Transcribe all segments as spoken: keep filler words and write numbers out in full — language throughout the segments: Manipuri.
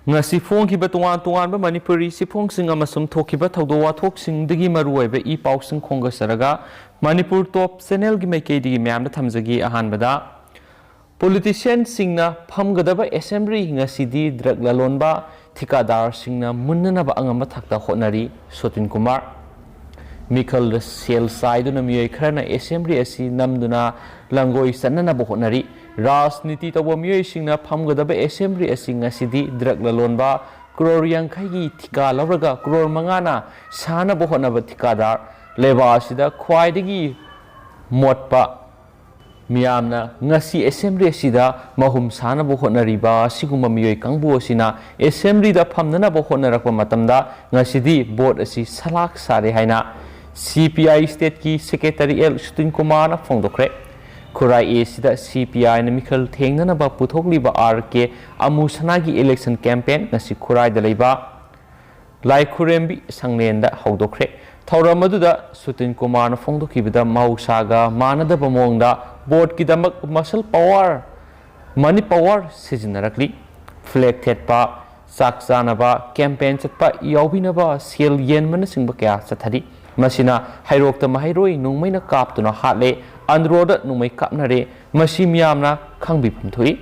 ꯉꯁꯤ ꯐꯣꯡꯈꯤꯕ ꯇꯣꯉꯥꯟ ꯇꯣꯉꯥꯟꯕ ꯃꯅꯤꯄꯨꯔꯤ ꯆꯦꯐꯣꯡꯁꯤꯡ ꯑꯃꯁꯨꯡ ꯊꯣꯛꯈꯤꯕ ꯊꯧꯗꯣꯛ ꯋꯥꯊꯣꯛꯁꯤꯡꯗꯒꯤ ꯃꯔꯨꯑꯣꯏꯕ ꯏ ꯄꯥꯎꯁꯤꯡ ꯈꯣꯝꯒꯠꯆꯔꯒ ꯃꯅꯤꯄꯨꯔ ꯇꯣꯞ ꯆꯦꯅꯦꯜꯒꯤ ꯃꯥꯏꯀꯩꯗꯒꯤ ꯃꯌꯥꯝꯗ ꯊꯝꯖꯒꯦ꯫ ꯑꯍꯥꯟꯕꯗ, ꯄꯣꯂꯤꯇꯤꯁꯤꯌꯥꯟꯁꯤꯡꯅ ꯐꯝꯒꯗꯕ ꯑꯦꯁꯦꯝꯕ꯭ꯂꯤ ꯉꯁꯤꯗꯤ ꯗ꯭ꯔꯒ ꯂꯂꯣꯟꯕ ꯊꯤꯀꯥꯗꯥꯔꯁꯤꯡꯅ ꯃꯨꯟꯅꯅꯕ ꯑꯉꯝꯕ ꯊꯥꯛꯇ ꯍꯣꯠꯅꯔꯤ, ꯁꯣꯇꯤꯟ ꯀꯨꯃꯥꯔ꯫ ꯃꯤꯈꯜꯗ ꯁꯦꯜ ꯆꯥꯏꯗꯨꯅ ꯃꯤꯑꯣꯏ ꯈꯔꯅ ꯑꯦꯁꯦꯝꯕ꯭ꯂꯤ ꯑꯁꯤ ꯅꯝꯗꯨꯅ ꯂꯪꯒꯣꯏ ꯆꯠꯅꯅꯕ ꯍꯣꯠꯅꯔꯤ꯫ ꯔꯥꯖꯅꯤꯇꯤ ꯇꯧꯕ ꯃꯤꯑꯣꯏꯁꯤꯡꯅ ꯐꯝꯒꯗꯕ ꯑꯦꯁꯦꯝꯕ꯭ꯂꯤ ꯑꯁꯤ ꯉꯁꯤꯗꯤ ꯗ꯭ꯔꯒ ꯂꯂꯣꯟꯕ ꯀ꯭ꯔꯣꯔ ꯌꯥꯡꯈꯩꯒꯤ ꯊꯤꯀꯥ ꯂꯧꯔꯒ ꯀ꯭ꯔꯣꯔ ꯃꯉꯥꯅ ꯁꯥꯅꯕ ꯍꯣꯠꯅꯕ ꯊꯤꯀꯥꯗꯥꯔ, ꯂꯩꯕꯥꯛ ꯑꯁꯤꯗ ꯈ꯭ꯋꯥꯏꯗꯒꯤ ꯃꯣꯠꯄ ꯃꯤꯌꯥꯝꯅ ꯉꯁꯤ ꯑꯦꯁꯦꯝꯕ꯭ꯂꯤ ꯑꯁꯤꯗ ꯃꯍꯨꯝ ꯁꯥꯅꯕ ꯍꯣꯠꯅꯔꯤꯕ ꯑꯁꯤꯒꯨꯝꯕ ꯃꯤꯑꯣꯏ ꯀꯥꯡꯕꯨ ꯑꯁꯤꯅ ꯑꯦꯁꯦꯝꯕ꯭ꯂꯤꯗ ꯐꯝꯅꯅꯕ ꯍꯣꯠꯅꯔꯛꯄ ꯃꯇꯝꯗ ꯉꯁꯤꯗꯤ ꯚꯣꯠ ꯑꯁꯤ ꯁꯂꯥꯛ ꯁꯥꯔꯦ ꯍꯥꯏꯅ ꯁꯤ ꯄꯤ ꯑꯥꯏ ꯁ꯭ꯇꯦꯠꯀꯤ ꯁꯦꯀ꯭ꯔꯦꯇꯔꯤ ꯑꯦꯜ ꯁꯨꯇꯤꯟ ꯀꯨꯃꯥꯔꯅ ꯐꯣꯡꯗꯣꯛꯈ꯭ꯔꯦ꯫ ꯈꯨꯔꯥꯏ ꯑꯦꯁꯤꯗ ꯁꯤ ꯄꯤ ꯑꯥꯏꯅ ꯃꯤꯈꯜ ꯊꯦꯡꯅꯅꯕ ꯄꯨꯊꯣꯛꯂꯤꯕ ꯑꯥꯔ ꯀꯦ ꯑꯃꯨꯁꯅꯥꯒꯤ ꯏꯂꯦꯛꯁꯟ ꯀꯦꯝꯄꯦꯟ ꯉꯁꯤ ꯈꯨꯔꯥꯏꯗ ꯂꯩꯕ ꯂꯥꯏꯈꯨꯔꯦꯝꯕꯤ ꯁꯪꯂꯦꯟꯗ ꯍꯧꯗꯣꯛꯈ꯭ꯔꯦ꯫ ꯊꯧꯔꯝ ꯑꯗꯨꯗ ꯁꯨꯇꯤꯟ ꯀꯨꯃꯥꯔꯅ ꯐꯣꯡꯗꯣꯛꯈꯤꯕꯗ ꯃꯍꯧꯁꯥꯒ ꯃꯥꯟꯅꯗꯕ ꯃꯑꯣꯡꯗ ꯚꯣꯠꯀꯤꯗꯃꯛ ꯃꯁꯜ ꯄꯋꯥꯔ, ꯃꯅꯤ ꯄꯋꯥꯔ ꯁꯤꯖꯤꯟꯅꯔꯛꯂꯤ꯫ ꯐ꯭ꯂꯦꯒ ꯊꯦꯠꯄ, ꯆꯥꯛ ꯆꯥꯅꯕ, ꯀꯦꯝꯄꯦꯟ ꯆꯠꯄ, ꯌꯥꯎꯕꯤꯅꯕ ꯁꯦꯜ ꯌꯦꯟꯕꯅꯆꯤꯡꯕ ꯀꯌꯥ ꯆꯠꯊꯔꯤ꯫ ꯃꯁꯤꯅ ꯍꯩꯔꯣꯛꯇ ꯃꯍꯩꯔꯣꯏ ꯅꯣꯡꯃꯩꯅ ꯀꯥꯞꯇꯨꯅ ꯍꯥꯠꯂꯦ, ꯑꯟꯗ꯭ꯔꯣꯗ ꯅꯣꯡꯃꯩ ꯀꯥꯞꯅꯔꯦ꯫ ꯃꯁꯤ ꯃꯤꯌꯥꯝꯅ ꯈꯪꯕꯤꯐꯝ ꯊꯣꯛꯏ꯫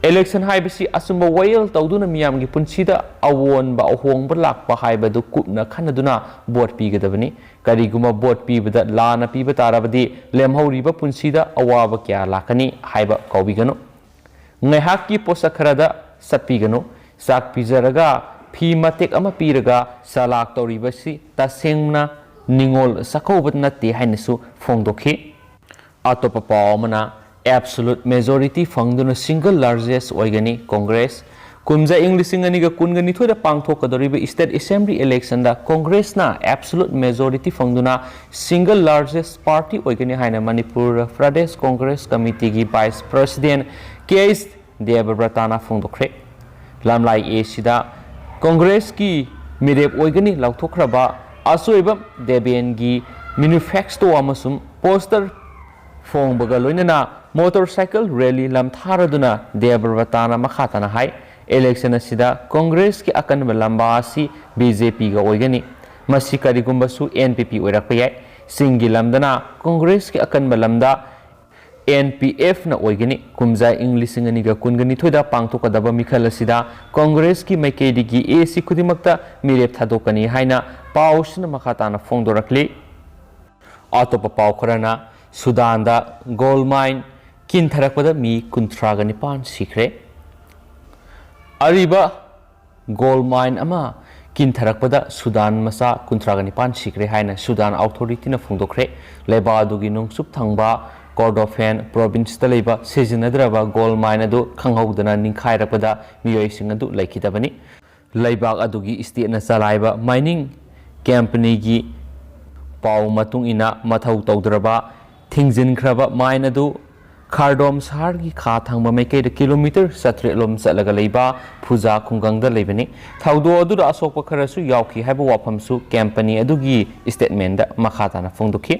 ꯏꯂꯦꯛꯁꯟ ꯍꯥꯏꯕꯁꯤ ꯑꯆꯨꯝꯕ ꯋꯥꯌꯦꯜ ꯇꯧꯗꯨꯅ ꯃꯤꯌꯥꯝꯒꯤ ꯄꯨꯟꯁꯤꯗ ꯑꯑꯣꯟꯕ ꯑꯍꯣꯡꯕ ꯂꯥꯛꯄ ꯍꯥꯏꯕꯗꯨ ꯀꯨꯞꯅ ꯈꯟꯅꯗꯨꯅ ꯚꯣꯠ ꯄꯤꯒꯗꯕꯅꯤ꯫ ꯀꯔꯤꯒꯨꯝꯕ ꯚꯣꯠ ꯄꯤꯕꯗ ꯂꯥꯟꯅ ꯄꯤꯕ ꯇꯥꯔꯕꯗꯤ ꯂꯦꯝꯍꯧꯔꯤꯕ ꯄꯨꯟꯁꯤꯗ ꯑꯋꯥꯕ ꯀꯌꯥ ꯂꯥꯛꯀꯅꯤ ꯍꯥꯏꯕ ꯀꯥꯎꯕꯤꯒꯅꯨ꯫ ꯉꯥꯏꯍꯥꯛꯀꯤ ꯄꯣꯠꯁꯛ ꯈꯔꯗ ꯆꯠꯄꯤꯒꯅꯨ꯫ ꯆꯥꯛ ꯄꯤꯖꯔꯒ ꯐꯤ ꯃꯇꯦꯛ ꯑꯃ ꯄꯤꯔꯒ ꯆꯂꯥꯛ ꯇꯧꯔꯤꯕꯁꯤ ꯇꯁꯦꯡꯅ ꯅꯤꯉꯣꯜ ꯆꯥꯛꯀꯧꯕ ꯅꯠꯇꯦ ꯍꯥꯏꯅꯁꯨ ꯐꯣꯡꯗꯣꯛꯈꯤ꯫ ꯑꯇꯣꯞꯄ ꯄꯥꯎ ꯑꯃꯅ, ꯑꯦꯕꯁꯣꯂꯨꯠ ꯃꯦꯖꯣꯔꯤꯇꯤ ꯐꯪꯗꯨꯅ ꯁꯤꯡꯒꯜ ꯂꯥꯔꯖꯦꯁ ꯑꯣꯏꯒꯅꯤ ꯀꯣꯡꯒ꯭ꯔꯦꯁ꯫ ꯀꯨꯝꯖꯥ ꯏꯪ ꯂꯤꯁꯤꯡ ꯑꯅꯤꯒ ꯀꯨꯟꯒ ꯅꯤꯊꯣꯏꯗ ꯄꯥꯡꯊꯣꯛꯀꯗꯧꯔꯤꯕ ꯁ꯭ꯇꯦꯠ ꯑꯦꯁꯦꯝꯕ꯭ꯂꯤ ꯏꯂꯦꯛꯁꯟꯗ ꯀꯣꯡꯒ꯭ꯔꯦꯁꯅ ꯑꯦꯕꯁꯣꯂꯨꯠ ꯃꯦꯖꯣꯔꯤꯇꯤ ꯐꯪꯗꯨꯅ ꯁꯤꯡꯒꯜ ꯂꯥꯔꯖꯦꯁ ꯄꯥꯔꯇꯤ ꯑꯣꯏꯒꯅꯤ ꯍꯥꯏꯅ ꯃꯅꯤꯄꯨꯔ ꯄ꯭ꯔꯗꯦꯁ ꯀꯣꯡꯒ꯭ꯔꯦꯁ ꯀꯃꯤꯇꯤꯒꯤ ꯚꯥꯏꯁ ꯄ꯭ꯔꯁꯤꯗꯦꯟ ꯀꯦ ꯑꯩꯆ ꯗꯦꯕꯕ꯭ꯔꯇꯥꯅ ꯐꯣꯡꯗꯣꯛꯈ꯭ꯔꯦ꯫ ꯂꯝꯂꯥꯏ ꯑꯦꯁꯤꯗ ꯀꯣꯡꯒ꯭ꯔꯦꯁꯀꯤ ꯃꯤꯔꯦꯞ ꯑꯣꯏꯒꯅꯤ ꯂꯥꯎꯊꯣꯛꯈ꯭ꯔꯕ ꯑꯆꯣꯏꯕꯝ ꯗꯦꯕꯦꯟꯒꯤ ꯃꯦꯅꯤꯐꯦꯁꯇꯣ ꯑꯃꯁꯨꯡ ꯄꯣꯁꯇꯔ ꯐꯣꯡꯕꯒ ꯂꯣꯏꯅꯅ ꯃꯣꯇꯣꯔ ꯁꯥꯏꯀꯜ ꯔꯦꯂꯤ ꯂꯝꯊꯥꯔꯗꯨꯅ ꯗꯦꯕꯕ꯭ꯔꯇꯥꯅ ꯃꯈꯥ ꯇꯥꯅ ꯍꯥꯏ, Election ꯑꯁꯤꯗ ꯀꯣꯡꯒ꯭ꯔꯦꯁꯀꯤ ꯑꯀꯟꯕ ꯂꯝꯕꯥ ꯑꯁꯤ ꯕꯤ ꯖꯦ ꯄꯤꯒ ꯑꯣꯏꯒꯅꯤ꯫ ꯃꯁꯤ ꯀꯔꯤꯒꯨꯝꯕꯁꯨ ꯑꯦꯟ ꯄꯤ ꯄꯤ ꯑꯣꯏꯔꯛꯄ ꯌꯥꯏ꯫ ꯆꯤꯡꯒꯤ ꯂꯝꯗꯅ ꯀꯣꯡꯒ꯭ꯔꯦꯁꯀꯤ ꯑꯀꯟꯕ ꯂꯝꯗ ꯑꯦꯟ ꯄꯤ ꯑꯦꯐꯅ ꯑꯣꯏꯒꯅꯤ꯫ ꯀꯨꯝꯖꯥ ꯏꯪ ꯂꯤꯁꯤꯡ ꯑꯅꯤꯒ ꯀꯨꯟꯒ ꯅꯤꯊꯣꯏꯗ ꯄꯥꯡꯊꯣꯛꯀꯗꯕ ꯃꯤꯈꯜ ꯑꯁꯤꯗ ꯀꯣꯡꯒ꯭ꯔꯦꯁꯀꯤ ꯃꯥꯏꯀꯩꯗꯒꯤ ꯑꯦ ꯁꯤ ꯈꯨꯗꯤꯡꯃꯛꯇ ꯃꯤꯔꯦꯞ ꯊꯥꯗꯣꯛꯀꯅꯤ ꯍꯥꯏꯅ ꯄꯥꯎꯁꯤꯅ ꯃꯈꯥ ꯇꯥꯅ ꯐꯣꯡꯗꯣꯔꯛꯂꯤ꯫ ꯑꯇꯣꯞꯄ ꯄꯥꯎ ꯈꯔꯅ ꯁꯨꯗꯥꯟꯗ gold mine ꯀꯤꯟꯊꯔꯛꯄꯗ ꯃꯤ ꯀꯨꯟꯊ꯭ꯔꯥꯒ ꯅꯤꯄꯥꯟ ꯁꯤꯈ꯭ꯔꯦ꯫ ꯑꯔꯤꯕ gold mine ꯑꯃ ꯀꯤꯟꯊꯔꯛꯄꯗ ꯁꯨꯗꯥꯟ ꯃꯆꯥ ꯀꯨꯟꯊ꯭ꯔꯥꯒ ꯅꯤꯄꯥꯟ ꯁꯤꯈ꯭ꯔꯦ ꯍꯥꯏꯅ ꯁꯨꯗꯥꯟ ꯑꯣꯊꯣꯔꯤꯇꯤꯅ ꯐꯣꯡꯗꯣꯛꯈ꯭ꯔꯦ꯫ ꯂꯩꯕꯥꯛ ꯑꯗꯨꯒꯤ ꯅꯣꯡꯆꯨꯞ ꯊꯪꯕ ꯀꯣꯔꯗꯣꯐꯦꯟ ꯄ꯭ꯔꯣꯚꯤꯟꯁꯇ ꯂꯩꯕ ꯁꯤꯖꯤꯟꯅꯗ꯭ꯔꯕ gold mine ꯑꯗꯨ ꯈꯪꯍꯧꯗꯅ ꯅꯤꯡꯈꯥꯏꯔꯛꯄꯗ ꯃꯤꯑꯣꯏꯁꯤꯡ ꯑꯗꯨ ꯂꯩꯈꯤꯗꯕꯅꯤ꯫ ꯂꯩꯕꯥꯛ ꯑꯗꯨꯒꯤ ꯁ꯭ꯇꯦꯠꯅ ꯆꯂꯥꯏꯕ mining ꯀꯝꯄꯅꯤꯒꯤ ꯄꯥꯎ ꯃꯇꯨꯡ ꯏꯟꯅ, ꯃꯊꯧ ꯇꯧꯗ꯭ꯔꯕ ꯊꯤꯡꯖꯤꯟꯈ꯭ꯔꯕ mine ꯑꯗꯨ ꯈꯥꯔꯗꯣꯝ ꯁꯍꯔꯒꯤ ꯈꯥ ꯊꯪꯕ ꯃꯥꯏꯀꯩꯗ ꯀꯤꯂꯣꯃꯤꯇꯔ ꯆꯥꯇ꯭ꯔꯦꯠ ꯂꯣꯝ ꯆꯠꯂꯒ ꯂꯩꯕ ꯐꯨꯖꯥ ꯈꯨꯡꯒꯪꯗ ꯂꯩꯕꯅꯤ꯫ ꯊꯧꯗꯣꯛ ꯑꯗꯨꯗ ꯑꯁꯣꯛꯄ ꯈꯔꯁꯨ ꯌꯥꯎꯈꯤ ꯍꯥꯏꯕ ꯋꯥꯐꯝꯁꯨ ꯀꯝꯄꯅꯤ ꯑꯗꯨꯒꯤ statement ꯃꯈꯥ ꯇꯥꯅ ꯐꯣꯡꯗꯣꯛꯈꯤ꯫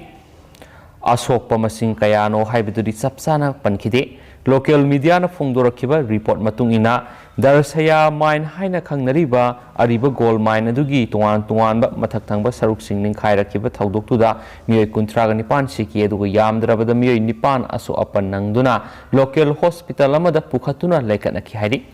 ꯑꯁꯣꯛꯄ ꯃꯁꯤꯡ ꯀꯌꯥꯅꯣ ꯍꯥꯏꯕꯗꯨꯗꯤ ꯆꯞ ꯆꯥꯅ ꯄꯟꯈꯤꯗꯦ꯫ Local mediaꯅ ꯐꯣꯡꯗꯣꯔꯛꯈꯤꯕ report ꯃꯇꯨꯡ ꯏꯟꯅ, ꯗꯔꯁꯌꯥ mine ꯍꯥꯏꯅ ꯈꯪꯅꯔꯤꯕ ꯑꯔꯤꯕ gold mine ꯑꯗꯨꯒꯤ ꯇꯣꯉꯥꯟ ꯇꯣꯉꯥꯟꯕ ꯃꯊꯛ ꯊꯪꯕ ꯁꯔꯨꯛꯁꯤꯡ ꯅꯤꯡꯈꯥꯏꯔꯛꯈꯤꯕ ꯊꯧꯗꯣꯛꯇꯨꯗ ꯃꯤꯑꯣꯏ ꯀꯨꯟꯊ꯭ꯔꯥꯒ ꯅꯤꯄꯥꯟ ꯁꯤꯈꯤ, ꯑꯗꯨꯒ ꯌꯥꯝꯗ꯭ꯔꯕꯗ ꯃꯤꯑꯣꯏ ꯅꯤꯄꯥꯟ ꯑꯁꯣꯛ ꯑꯄꯟ ꯅꯪꯗꯨꯅ local hospital ꯑꯃꯗ ꯄꯨꯈꯠꯇꯨꯅ ꯂꯩꯈꯠꯅꯈꯤ ꯍꯥꯏꯔꯤ꯫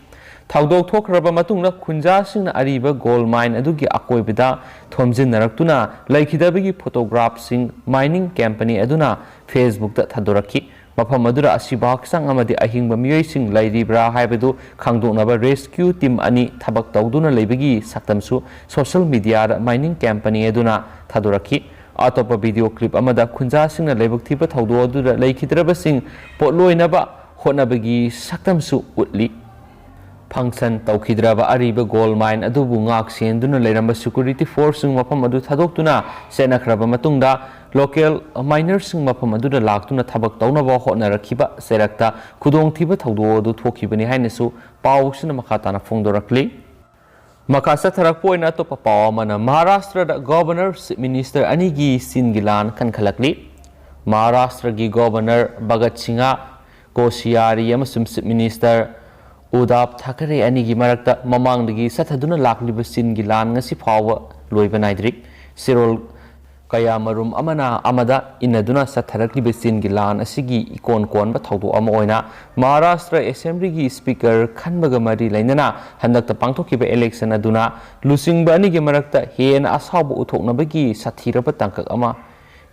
ꯊꯧꯗꯣꯛ ꯊꯣꯛꯈ꯭ꯔꯕ ꯃꯇꯨꯡꯗ ꯈꯨꯟꯖꯥꯁꯤꯡꯅ ꯑꯔꯤꯕ gold mine ꯑꯗꯨꯒꯤ ꯑꯀꯣꯏꯕꯗ ꯊꯣꯝꯖꯤꯟꯅꯔꯛꯇꯨꯅ ꯂꯩꯈꯤꯗꯕꯒꯤ photographꯁꯤꯡ mining ꯀꯝꯄꯅꯤ ꯑꯗꯨꯅ Facebookꯇ ꯊꯥꯗꯣꯔꯛꯈꯤ꯫ ꯃꯐꯝ ꯑꯗꯨꯗ ꯑꯁꯤꯕ ꯍꯛꯆꯥꯡ ꯑꯃꯗꯤ ꯑꯍꯤꯡꯕ ꯃꯤꯑꯣꯏꯁꯤꯡ ꯂꯩꯔꯤꯕ꯭ꯔꯥ ꯍꯥꯏꯕꯗꯨ ꯈꯪꯗꯣꯛꯅꯕ rescue team ꯑꯅꯤ ꯊꯕꯛ ꯇꯧꯗꯨꯅ ꯂꯩꯕꯒꯤ ꯁꯛꯇꯝꯁꯨ social mediaꯗ mining ꯀꯝꯄꯅꯤ ꯑꯗꯨꯅ ꯊꯥꯗꯣꯔꯛꯈꯤ꯫ ꯑꯇꯣꯞꯄ video clip ꯑꯃꯗ ꯈꯨꯟꯖꯥꯁꯤꯡꯅ ꯂꯥꯏꯕꯛ ꯊꯤꯕ ꯊꯧꯗꯣꯛ ꯑꯗꯨꯗ ꯂꯩꯈꯤꯗ꯭ꯔꯕꯁꯤꯡ ꯄꯣꯠꯂꯣꯏꯅꯕ ꯍꯣꯠꯅꯕꯒꯤ ꯁꯛꯇꯝꯁꯨ ꯎꯠꯂꯤ꯫ Function ꯇꯧꯈꯤꯗ꯭ꯔꯕ ꯑꯔꯤꯕ gold mine ꯑꯗꯨꯕꯨ ꯉꯥꯛ ꯁꯦꯟꯗꯨꯅ ꯂꯩꯔꯝꯕ security forceꯁꯤꯡ ꯃꯐꯝ ꯑꯗꯨ ꯊꯥꯗꯣꯛꯇꯨꯅ ꯆꯦꯟꯅꯈ꯭ꯔꯕ ꯃꯇꯨꯡꯗ, local minerꯁꯤꯡ ꯃꯐꯝ ꯑꯗꯨꯗ ꯂꯥꯛꯇꯨꯅ ꯊꯕꯛ ꯇꯧꯅꯕ ꯍꯣꯠꯅꯔꯛꯈꯤꯕ ꯆꯩꯔꯛꯇ ꯈꯨꯗꯣꯡꯊꯤꯕ ꯊꯧꯗꯣꯛ ꯑꯗꯨ ꯊꯣꯛꯈꯤꯕꯅꯤ ꯍꯥꯏꯅꯁꯨ ꯄꯥꯎꯁꯤꯅ ꯃꯈꯥ ꯇꯥꯅ ꯐꯣꯡꯗꯣꯔꯛꯂꯤ꯫ ꯃꯈꯥ ꯆꯠꯊꯔꯛꯄ ꯑꯣꯏꯅ ꯑꯇꯣꯞꯄ ꯄꯥꯎ ꯑꯃꯅ, ꯃꯍꯥꯔꯥꯁꯇ꯭ꯔꯗ Governor, Chief Minister ꯑꯅꯤꯒꯤ ꯆꯤꯟꯒꯤ ꯂꯥꯟ ꯀꯟꯈꯠꯂꯛꯂꯤ꯫ ꯃꯍꯥꯔꯥꯁꯇ꯭ꯔꯒꯤ Governor ꯚꯒꯠ ꯁꯤꯡꯍ ꯀꯣꯁꯤꯌꯥꯔꯤ ꯑꯃꯁꯨꯡ Chief Minister ꯎꯗꯥꯞ ꯊꯥꯀꯔꯦ ꯑꯅꯤꯒꯤ ꯃꯔꯛꯇ ꯃꯃꯥꯡꯗꯒꯤ ꯆꯠꯊꯗꯨꯅ ꯂꯥꯛꯂꯤꯕ ꯆꯤꯟꯒꯤ ꯂꯥꯟ ꯉꯁꯤ ꯐꯥꯎꯕ ꯂꯣꯏꯕ ꯅꯥꯏꯗ꯭ꯔꯤ꯫ ꯆꯦꯔꯣꯜ ꯀꯌꯥ ꯃꯔꯨꯝ ꯑꯃꯅ ꯑꯃꯗ ꯏꯟꯅꯗꯨꯅ ꯆꯠꯊꯔꯛꯂꯤꯕ ꯆꯤꯟꯒꯤ ꯂꯥꯟ ꯑꯁꯤꯒꯤ ꯏꯀꯣꯟ ꯀꯣꯟꯕ ꯊꯧꯗꯣꯛ ꯑꯃ ꯑꯣꯏꯅ ꯃꯍꯥꯔꯥꯁꯇ꯭ꯔ ꯑꯦꯁꯦꯝꯕ꯭ꯂꯤꯒꯤ ꯁ꯭ꯄꯤꯀꯔ ꯈꯟꯕꯒ ꯃꯔꯤ ꯂꯩꯅꯅ ꯍꯟꯗꯛꯇ ꯄꯥꯡꯊꯣꯛꯈꯤꯕ ꯏꯂꯦꯛꯁꯟ ꯑꯗꯨꯅ ꯂꯨꯆꯤꯡꯕ ꯑꯅꯤꯒꯤ ꯃꯔꯛꯇ ꯍꯦꯟꯅ ꯑꯁꯥꯎꯕ ꯎꯊꯣꯛꯅꯕꯒꯤ ꯁꯥꯊꯤꯔꯕ ꯇꯥꯡꯀꯛ ꯑꯃ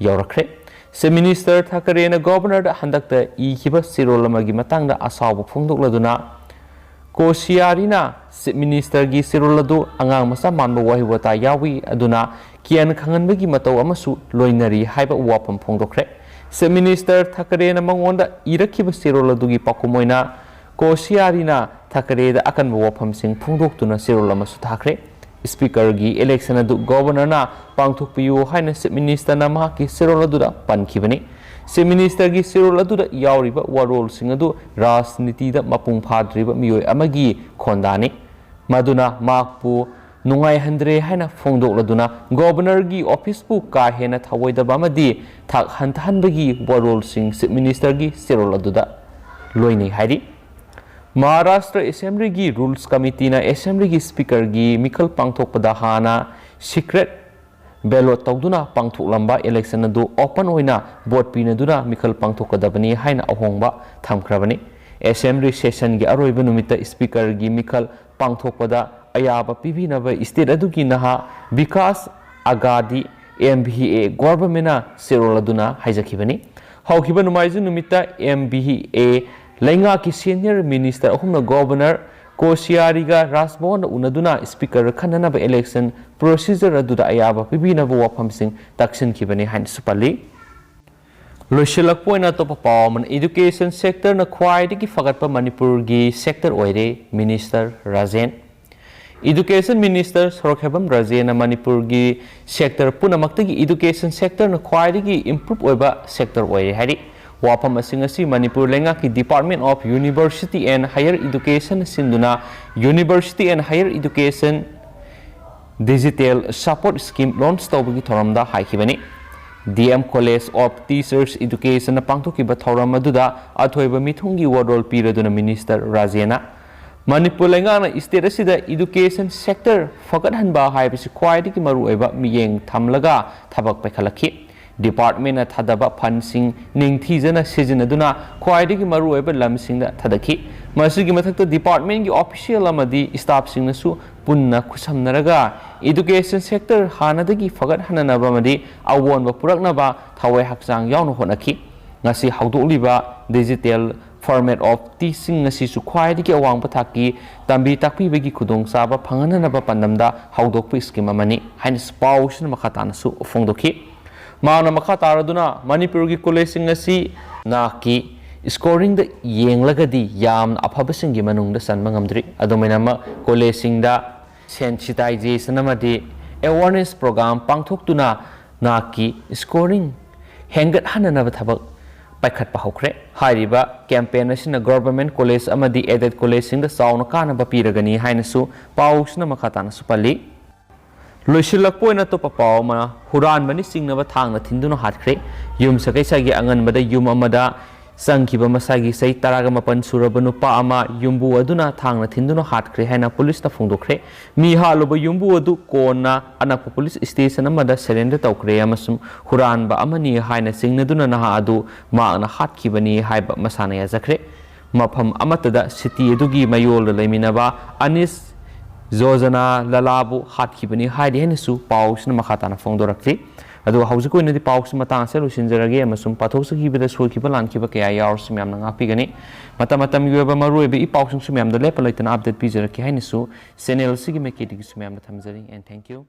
ꯌꯧꯔꯛꯈ꯭ꯔꯦ꯫ ꯆꯤꯐ ꯃꯤꯅꯤꯁꯇꯔ ꯊꯥꯀꯔꯦꯅ ꯒꯣꯚꯔꯅꯔꯗ ꯍꯟꯗꯛꯇ ꯏꯈꯤꯕ ꯆꯦꯔꯣꯜ ꯑꯃꯒꯤ ꯃꯇꯥꯡꯗ ꯑꯁꯥꯎꯕ ꯐꯣꯡꯗꯣꯛꯂꯗꯨꯅ ꯀꯣꯁꯤꯌꯥꯔꯤꯅ ꯆꯤꯐ ꯃꯤꯅꯤꯁꯇꯔꯒꯤ ꯆꯦꯔꯣꯜ ꯑꯗꯨ ꯑꯉꯥꯡ ꯃꯆꯥ ꯃꯥꯟꯕ ꯋꯥꯍꯩ ꯋꯥꯇꯥ ꯌꯥꯎꯏ, ꯑꯗꯨꯅ ꯀꯤꯌꯟ ꯈꯪꯍꯟꯕꯒꯤ ꯃꯇꯧ ꯑꯃꯁꯨ ꯂꯣꯏꯅꯔꯤ ꯍꯥꯏꯕ ꯋꯥꯐꯝ ꯐꯣꯡꯗꯣꯛꯈ꯭ꯔꯦ꯫ ꯆꯤꯐ ꯃꯤꯅꯤꯁꯇꯔ ꯊꯥꯀꯔꯦꯅ ꯃꯉꯣꯟꯗ ꯏꯔꯛꯈꯤꯕ ꯆꯦꯔꯣꯜ ꯑꯗꯨꯒꯤ ꯄꯥꯎꯈꯨꯝ ꯑꯣꯏꯅ ꯀꯣꯁꯤꯌꯥꯔꯤꯅ ꯊꯥꯀꯔꯦꯗ ꯑꯀꯟꯕ ꯋꯥꯐꯝꯁꯤꯡ ꯐꯣꯡꯗꯣꯛꯇꯨꯅ ꯆꯦꯔꯣꯜ ꯑꯃꯁꯨ ꯊꯥꯈ꯭ꯔꯦ꯫ ꯁ꯭ꯄꯤꯀꯔꯒꯤ ꯏꯂꯦꯛꯁꯟ ꯑꯗꯨ ꯒꯣꯚꯔꯅꯔꯅ ꯄꯥꯡꯊꯣꯛꯄꯤꯌꯨ ꯍꯥꯏꯅ ꯆꯤꯐ ꯃꯤꯅꯤꯁꯇꯔꯅ ꯃꯍꯥꯛꯀꯤ ꯆꯦꯔꯣꯜ ꯑꯗꯨꯗ ꯄꯟꯈꯤꯕꯅꯤ꯫ ꯆꯤꯐ ꯃꯤꯅꯤꯁꯇꯔꯒꯤ ꯆꯦꯔꯣꯜ ꯑꯗꯨꯗ ꯌꯥꯎꯔꯤꯕ ꯋꯥꯔꯣꯜꯁꯤꯡ ꯑꯗꯨ ꯔꯥꯖꯅꯤꯇꯤꯗ ꯃꯄꯨꯡ ꯐꯥꯗ꯭ꯔꯤꯕ ꯃꯤꯑꯣꯏ ꯑꯃꯒꯤ ꯈꯣꯟꯗꯥꯅꯤ꯫ ꯃꯗꯨꯅ ꯃꯍꯥꯛꯄꯨ ꯅꯨꯡꯉꯥꯏꯍꯟꯗ꯭ꯔꯦ ꯍꯥꯏꯅ ꯐꯣꯡꯗꯣꯛꯂꯗꯨꯅ ꯒꯣꯚꯔꯅꯔꯒꯤ ꯑꯣꯐꯤꯁꯄꯨ ꯀꯥ ꯍꯦꯟꯅ ꯊꯑꯣꯏꯗꯕ ꯑꯃꯗꯤ ꯊꯥꯛ ꯍꯟꯊꯍꯟꯕꯒꯤ ꯋꯥꯔꯣꯜꯁꯤꯡ ꯆꯤꯐ ꯃꯤꯅꯤꯁꯇꯔꯒꯤ ꯆꯦꯔꯣꯜ ꯑꯗꯨꯗ ꯂꯣꯏꯅꯩ ꯍꯥꯏꯔꯤ꯫ ꯃꯍꯥꯔꯥꯁꯇ꯭ꯔ ꯑꯦꯁꯦꯝꯕ꯭ꯂꯤꯒꯤ ꯔꯨꯜꯁ ꯀꯃꯤꯇꯤꯅ ꯑꯦꯁꯦꯝꯕ꯭ꯂꯤꯒꯤ ꯁ꯭ꯄꯤꯀꯔꯒꯤ ꯃꯤꯈꯜ ꯄꯥꯡꯊꯣꯛꯄꯗ ꯍꯥꯟꯅ ꯁꯤꯀ꯭ꯔꯦꯠ ꯕꯦꯂꯣꯠ ꯇꯧꯗꯨꯅ ꯄꯥꯡꯊꯣꯛꯂꯝꯕ ꯏꯂꯦꯛꯁꯟ ꯑꯗꯨ ꯑꯣꯄꯟ ꯑꯣꯏꯅ ꯚꯣꯠ ꯄꯤꯅꯗꯨꯅ ꯃꯤꯈꯜ ꯄꯥꯡꯊꯣꯛꯀꯗꯕꯅꯤ ꯍꯥꯏꯅ ꯑꯍꯣꯡꯕ ꯊꯝꯈ꯭ꯔꯕꯅꯤ꯫ ꯑꯦꯁꯦꯝꯕ꯭ꯂꯤ ꯁꯦꯁꯟꯒꯤ ꯑꯔꯣꯏꯕ ꯅꯨꯃꯤꯠꯇ ꯁ꯭ꯄꯤꯀꯔꯒꯤ ꯃꯤꯈꯜ ꯄꯥꯡꯊꯣꯛꯄꯗ ꯑꯌꯥꯕ ꯄꯤꯕꯤꯅꯕ ꯁ꯭ꯇꯦꯠ ꯑꯗꯨꯒꯤ ꯅꯍꯥ ꯕꯤꯀꯥꯁ ꯑꯒꯥꯗꯤ, ꯑꯦꯝ ꯚꯤ ꯑꯦ, ꯒꯣꯚꯔꯃꯦꯟꯅ ꯆꯦꯔꯣꯜ ꯑꯗꯨꯅ ꯍꯥꯏꯖꯈꯤꯕꯅꯤ꯫ ꯍꯧꯈꯤꯕ ꯅꯣꯡꯃꯥꯏꯖꯤꯡ ꯅꯨꯃꯤꯠꯇ ꯑꯦꯝ ꯚꯤ ꯑꯦ ꯂꯩꯉꯥꯛꯀꯤ ꯁꯦꯅꯤꯌꯔ ꯃꯤꯅꯤꯁꯇꯔ ꯑꯍꯨꯝꯅ ꯒꯣꯚꯔꯅꯔ ꯀꯣꯁꯤꯌꯥꯔꯤꯒ ꯔꯥꯖꯚꯋꯟꯗ ꯎꯅꯗꯨꯅ ꯁ꯭ꯄꯤꯀꯔ ꯈꯟꯅꯅꯕ ꯏꯂꯦꯛꯁꯟ ꯄ꯭ꯔꯣꯁꯤꯖꯔ ꯑꯗꯨꯗ ꯑꯌꯥꯕ ꯄꯤꯕꯤꯅꯕ ꯋꯥꯐꯝꯁꯤꯡ ꯇꯛꯁꯤꯟꯈꯤꯕꯅꯤ ꯍꯥꯏꯅꯁꯨ ꯄꯜꯂꯤ꯫ ꯂꯣꯏꯁꯤꯜꯂꯛꯄ ꯑꯣꯏꯅ ꯑꯇꯣꯞꯄ ꯄꯥꯎ ꯑꯃꯅ, ꯏꯗꯨꯀꯦꯁꯟ ꯁꯦꯛꯇꯔꯅ ꯈ꯭ꯋꯥꯏꯗꯒꯤ ꯐꯒꯠꯄ ꯃꯅꯤꯄꯨꯔꯒꯤ ꯁꯦꯛꯇꯔ ꯑꯣꯏꯔꯦ, ꯃꯤꯅꯤꯁꯇꯔ ꯔꯥꯖꯦꯟ꯫ ꯏꯗꯨꯀꯦꯁꯟ ꯃꯤꯅꯤꯁꯇꯔ ꯁꯣꯔꯣꯛꯈꯦꯕꯝ ꯔꯥꯖꯦꯟꯅ ꯃꯅꯤꯄꯨꯔꯒꯤ ꯁꯦꯛꯇꯔ ꯄꯨꯝꯅꯃꯛꯇꯒꯤ ꯏꯗꯨꯀꯦꯁꯟ ꯁꯦꯛꯇꯔꯅ ꯈ꯭ꯋꯥꯏꯗꯒꯤ ꯏꯝꯄ꯭ꯔꯨꯞ ꯑꯣꯏꯕ ꯁꯦꯛꯇꯔ ꯑꯣꯏꯔꯦ ꯍꯥꯏꯔꯤ꯫ ꯋꯥꯐꯝ ꯑꯁꯤꯡ ꯑꯁꯤ ꯃꯅꯤꯄꯨꯔ ꯂꯩꯉꯥꯛꯀꯤ Department of University and Higher Education ꯁꯤꯟꯗꯨꯅ University and Higher Education Digital Support Scheme launch ꯇꯧꯕꯒꯤ ꯊꯧꯔꯝꯗ ꯍꯥꯏꯈꯤꯕꯅꯤ꯫ D M College of Teachers Educationꯅ ꯄꯥꯡꯊꯣꯛꯈꯤꯕ ꯊꯧꯔꯝ ꯑꯗꯨꯗ ꯑꯊꯣꯏꯕ ꯃꯤꯊꯨꯡꯒꯤ ꯋꯥꯔꯣꯜ ꯄꯤꯔꯗꯨꯅ ꯃꯤꯅꯤꯁꯇꯔ ꯔꯥꯖꯦꯟꯅ ꯃꯅꯤꯄꯨꯔ ꯂꯩꯉꯥꯛꯅ state ꯑꯁꯤꯗ education sector ꯐꯒꯠꯍꯟꯕ ꯍꯥꯏꯕꯁꯤ ꯈ꯭ꯋꯥꯏꯗꯒꯤ ꯃꯔꯨꯑꯣꯏꯕ ꯃꯤꯠꯌꯦꯡ ꯊꯝꯂꯒ ꯊꯕꯛ ꯄꯥꯏꯈꯠꯂꯛꯈꯤ꯫ Departmentꯅ ꯊꯥꯗꯕ fundꯁꯤꯡ ꯅꯤꯡꯊꯤꯖꯅ ꯁꯤꯖꯤꯟꯅꯗꯨꯅ ꯈ꯭ꯋꯥꯏꯗꯒꯤ ꯃꯔꯨꯑꯣꯏꯕ ꯂꯝꯁꯤꯡꯗ ꯊꯥꯗꯈꯤ꯫ ꯃꯁꯤꯒꯤ ꯃꯊꯛꯇ departmentꯀꯤ official ꯑꯃꯗꯤ staffꯁꯤꯡꯅꯁꯨ ꯄꯨꯟꯅ ꯈꯨꯠꯁꯝꯅꯔꯒ education sector ꯍꯥꯟꯅꯗꯒꯤ ꯐꯒꯠꯍꯟꯅꯅꯕ ꯑꯃꯗꯤ ꯑꯑꯣꯟꯕ ꯄꯨꯔꯛꯅꯕ ꯊꯋꯥꯏ ꯍꯛꯆꯥꯡ ꯌꯥꯎꯅ ꯍꯣꯠꯅꯈꯤ꯫ ꯉꯁꯤ ꯍꯧꯗꯣꯛꯂꯤꯕ digital format of teaching ꯑꯁꯤꯁꯨ ꯈ꯭ꯋꯥꯏꯗꯒꯤ ꯑꯋꯥꯡꯕ ꯊꯥꯛꯀꯤ ꯇꯝꯕꯤ ꯇꯥꯛꯄꯤꯕꯒꯤ ꯈꯨꯗꯣꯡꯆꯥꯕ ꯐꯪꯍꯟꯅꯅꯕ ꯄꯥꯟꯗꯝꯗ ꯍꯧꯗꯣꯛꯄ scheme ꯑꯃꯅꯤ ꯍꯥꯏꯅꯁꯨ ꯄꯥꯎꯁꯤꯅ ꯃꯈꯥ ꯇꯥꯅꯁꯨ ꯐꯣꯡꯗꯣꯛꯈꯤ꯫ ꯃꯍꯥꯛꯅ ꯃꯈꯥ ꯇꯥꯔꯗꯨꯅ ꯃꯅꯤꯄꯨꯔꯒꯤ collegeꯁꯤꯡ ꯑꯁꯤ ꯅꯥꯛꯀꯤ scoringꯗ ꯌꯦꯡꯂꯒꯗꯤ ꯌꯥꯝꯅ ꯑꯐꯕꯁꯤꯡꯒꯤ ꯃꯅꯨꯡꯗ ꯆꯟꯕ ꯉꯝꯗ꯭ꯔꯤ꯫ ꯑꯗꯨꯃꯥꯏꯅꯃꯛ collegeꯁꯤꯡꯗ sensitization ꯑꯃꯗꯤ awareness program ꯄꯥꯡꯊꯣꯛꯇꯨꯅ ꯅꯥꯛꯀꯤ scoring ꯍꯦꯟꯒꯠꯍꯟꯅꯅꯕ ꯊꯕꯛ ꯄꯥꯏꯈꯠꯄ ꯍꯧꯈ꯭ꯔꯦ꯫ ꯍꯥꯏꯔꯤꯕ campaign ꯑꯁꯤꯅ government college ꯑꯃꯗꯤ aided collegeꯁꯤꯡꯗ ꯆꯥꯎꯅ ꯀꯥꯟꯅꯕ ꯄꯤꯔꯒꯅꯤ ꯍꯥꯏꯅꯁꯨ ꯄꯥꯎꯁꯤꯅ ꯃꯈꯥ ꯇꯥꯅꯁꯨ ꯄꯜꯂꯤ꯫ ꯂꯣꯏꯁꯤꯜꯂꯛꯄ ꯑꯣꯏꯅ ꯑꯇꯣꯞꯄ ꯄꯥꯎ ꯑꯃꯅ, ꯍꯨꯔꯥꯟꯕꯅ ꯆꯤꯡꯅꯕ ꯊꯥꯡꯅ ꯊꯤꯟꯗꯨꯅ ꯍꯥꯠꯈ꯭ꯔꯦ꯫ ꯌꯨꯝꯁꯀꯩꯁꯒꯤ ꯑꯉꯟꯕꯗ ꯌꯨꯝ ꯑꯃꯗ ꯆꯪꯈꯤꯕ ꯃꯁꯥꯒꯤ ꯆꯍꯤ ꯇꯔꯥꯒ ꯃꯥꯄꯟ ꯁꯨꯔꯕ ꯅꯨꯄꯥ ꯑꯃ ꯌꯨꯝꯕꯨ ꯑꯗꯨꯅ ꯊꯥꯡꯅ ꯊꯤꯟꯗꯨꯅ ꯍꯥꯠꯈ꯭ꯔꯦ ꯍꯥꯏꯅ ꯄꯨꯂꯤꯁꯅ ꯐꯣꯡꯗꯣꯛꯈ꯭ꯔꯦ꯫ ꯃꯤ ꯍꯥꯠꯂꯨꯕ ꯌꯨꯝꯕꯨ ꯑꯗꯨ ꯀꯣꯟꯅ ꯑꯅꯛꯄ ꯄꯨꯂꯤꯁ station ꯑꯃꯗ surrender ꯇꯧꯈ꯭ꯔꯦ ꯑꯃꯁꯨꯡ ꯍꯨꯔꯥꯟꯕ ꯑꯃꯅꯤ ꯍꯥꯏꯅ ꯆꯤꯡꯅꯗꯨꯅ ꯅꯍꯥ ꯑꯗꯨ ꯃꯍꯥꯛꯅ ꯍꯥꯠꯈꯤꯕꯅꯤ ꯍꯥꯏꯕ ꯃꯁꯥꯅ ꯌꯥꯖꯈ꯭ꯔꯦ꯫ ꯃꯐꯝ ꯑꯃꯠꯇꯗ city ꯑꯗꯨꯒꯤ ꯃꯌꯣꯜꯗ ꯂꯩꯃꯤꯟꯅꯕ ꯑꯅꯤꯁ ꯖꯣꯖꯅꯥ ꯂꯂꯥꯕꯨ ꯍꯥꯠꯈꯤꯕꯅꯤ ꯍꯥꯏꯔꯤ ꯍꯥꯏꯅꯁꯨ ꯄꯥꯎꯁꯤꯅ ꯃꯈꯥ ꯇꯥꯅ ꯐꯣꯡꯗꯣꯔꯛꯂꯤ꯫ ꯑꯗꯨꯒ ꯍꯧꯖꯤꯛꯀꯤ ꯑꯣꯏꯅꯗꯤ ꯄꯥꯎꯁꯤ ꯃꯇꯥꯡ ꯑꯁꯤꯗ ꯂꯣꯏꯁꯤꯟꯖꯔꯒꯦ ꯑꯃꯁꯨꯡ ꯄꯥꯊꯣꯛꯆꯈꯤꯕꯗ ꯁꯣꯏꯈꯤꯕ ꯂꯥꯟꯈꯤꯕ ꯀꯌꯥ ꯌꯥꯎꯔꯁꯨ ꯃꯌꯥꯝꯅ ꯉꯥꯛꯄꯤꯒꯅꯤ꯫ ꯃꯇꯝ ꯃꯇꯝꯒꯤ ꯑꯣꯏꯕ ꯃꯔꯨꯑꯣꯏꯕ ꯏ ꯄꯥꯎꯁꯤꯡꯁꯨ ꯃꯌꯥꯝꯗ ꯂꯦꯞꯄ ꯂꯩꯇꯅ update ꯄꯤꯖꯔꯛꯀꯦ ꯍꯥꯏꯅꯁꯨ channel ꯑꯁꯤꯒꯤ ꯃꯥꯏꯀꯩꯗꯒꯤꯁꯨ ꯃꯌꯥꯝꯗ ꯊꯝꯖꯔꯤ꯫ And thank you꯫